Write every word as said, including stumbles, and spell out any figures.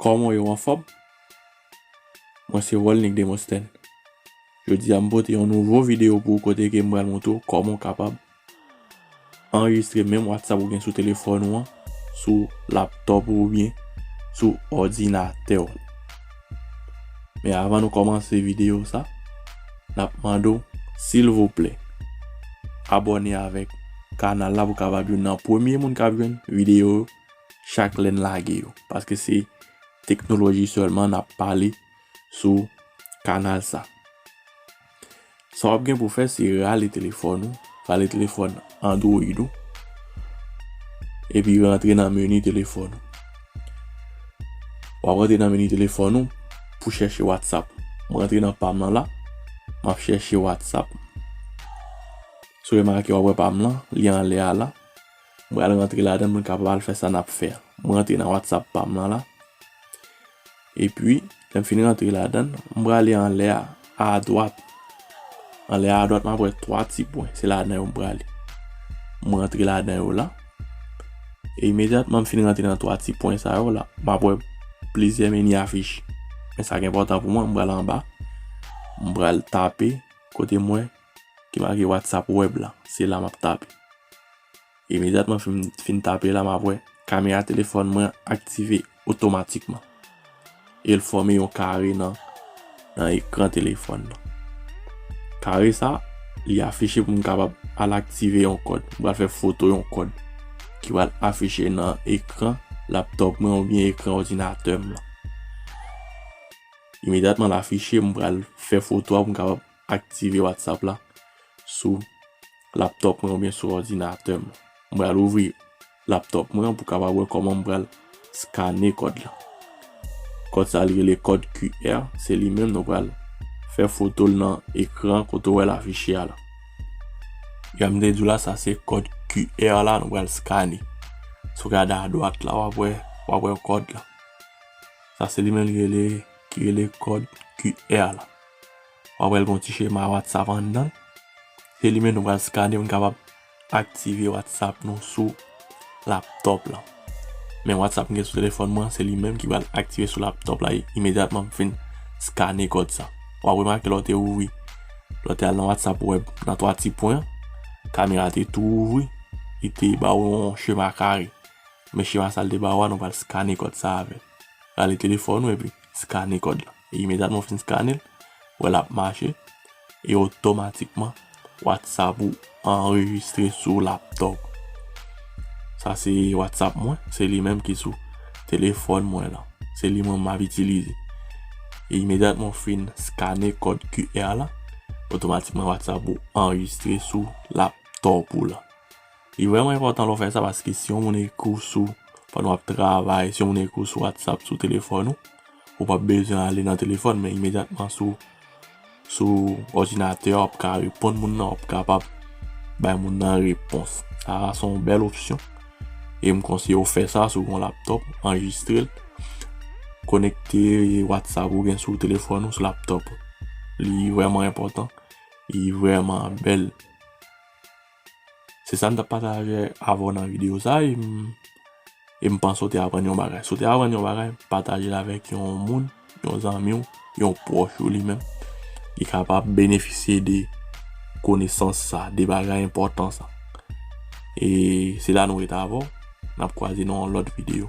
Kòman w ye, w anfòm? Mwen se Rolnick Demosthène. Jodi a m pote yon nouvo videyo pou ou kote ke m pral montre w kòman w kapab anrejistre menm WhatsApp ou gen sou telefòn ou an, sou laptòp ou oubyen sou òdinatè w. Men avan nou kòmanse videyo sa, n ap mande w, silvouplè, abòne avèk kanal la pou w kapab youn nan premye moun k ap jwenn videyo yo chak lè n lage yo. Paske se teknoloji sèlman n ap pale sou kanal sa. Sa w ap gen pou w fè, se rale telefòn ou, rale telefòn Android ou, epi rantre nan meni telefòn ou. W ap rantre nan meni telefòn ou pou chèche WhatsApp. Mwen rantre nan pa m nan la, m ap chèche WhatsApp. Si w remake, w ap wè pa m lan, li anlè a la. Mwen pral rantre ladan l pou n kapab al fè sa n ap fè a. Mwen rantre nan WhatsApp pa m lan la. Epi, lè m fin rantre ladan l, m prale anlè a, adwat. Anlè a, adwat, m ap wè twa ti pwen. Se ladan yo m prale. M rantre ladan yo la. E imedyatman m fin rantre nan twa ti pwen sa yo la, m ap wè plizyè meni afiche. Men sa ki enpòtan pou mwen, m pral anba. M pral tape kote m wè ki make WhatsApp Web la. Se la m ap tape. Imedyatman fin, fin tape la, m ap wè kamera telefòn mwen aktive otomatikman. E l fòme yon kare nan, nan ekran telefòn nan. Kare sa, li afiche pou m kapab al aktive yon kòd. M pral fè foto yon kòd ki pral afiche nan ekran laptòp mwen oubyen ekran òdinatè m lan. Imedyatman l afiche, m pral fè foto a pou m kapab aktive WhatsApp la sou laptòp mwen oubyen sou òdinatè m. M pral ouvri laptòp mwen an pou kapab wè kòman m pral skane kòd la. Kòd sa li rele kòd Q R, se li menm nou pral fè foto l nan ekran kote w wè l afiche a la. Jan m te di w la, sa se kòd Q R la nou pral skane. Si w gade adwat la, w ap wè, w ap wè kòd la. Sa se li menm li rele, ki rele kòd Q R la. W ap wè l gen yon ti chema WhatsApp anndan l. Se li menm nou pral skane pou n kapab aktive WhatsApp nou sou laptòp lan. Men WhatsApp m gen sou telefòn mwen, se li menm ki pral aktive sou laptòp la imedyatman m fin skane kòd sa. W ap remake lè w te ouvri, lè w te al nan WhatsApp Web, nan twa ti pwen an, kamera te tou ouvri, li te ba w yon chema kare. Men chema sa l te ba w a, nou pral skane kòd sa avè l. Rale telefòn ou epi skane kòd la. E imedyatman w fin skane l, wè l ap mache. E otomatikman, WhatsApp ou anrejistre sou laptòp. Sa se WhatsApp mwen, se li menm ki sou telefòn mwen lan. Se li menm m ap itilize. E imedyatman w fin skane kòd Q R la, otomatikman WhatsApp ou anrejistre sou laptòp ou lan. Li vrèman enpòtan lè w fè sa paske si yon moun ekri w sou, pandan w ap travay, si yon moun ekri w sou WhatsApp, sou telefòn ou, ou p ap bezwen ale nan telefòn, men imedyatman sou, sou òdinatè a, w ap ka reponn moun nan, w ap kapab bay moun nan repons. Sa a se yon bèl opsyon. E m konseye w fè sa si w gen yon laptòp, anrejistre l, konekte WhatsApp ou gen sou telefòn ou, sou laptòp ou. Li vrèman enpòtan, li vrèman bèl. Se sa m t ap pataje avè w nan videyo sa, e m, e m panse w te aprann yon bagay. Si w te aprann yon bagay, pataje l avèk yon moun, yon zanmi w, yon pwòch ou li menm. Li kapab benefisye de konesans sa, de bagay enpòtan sa. E se la nou rete avè w. N ap kwaze nan yon lòt videyo.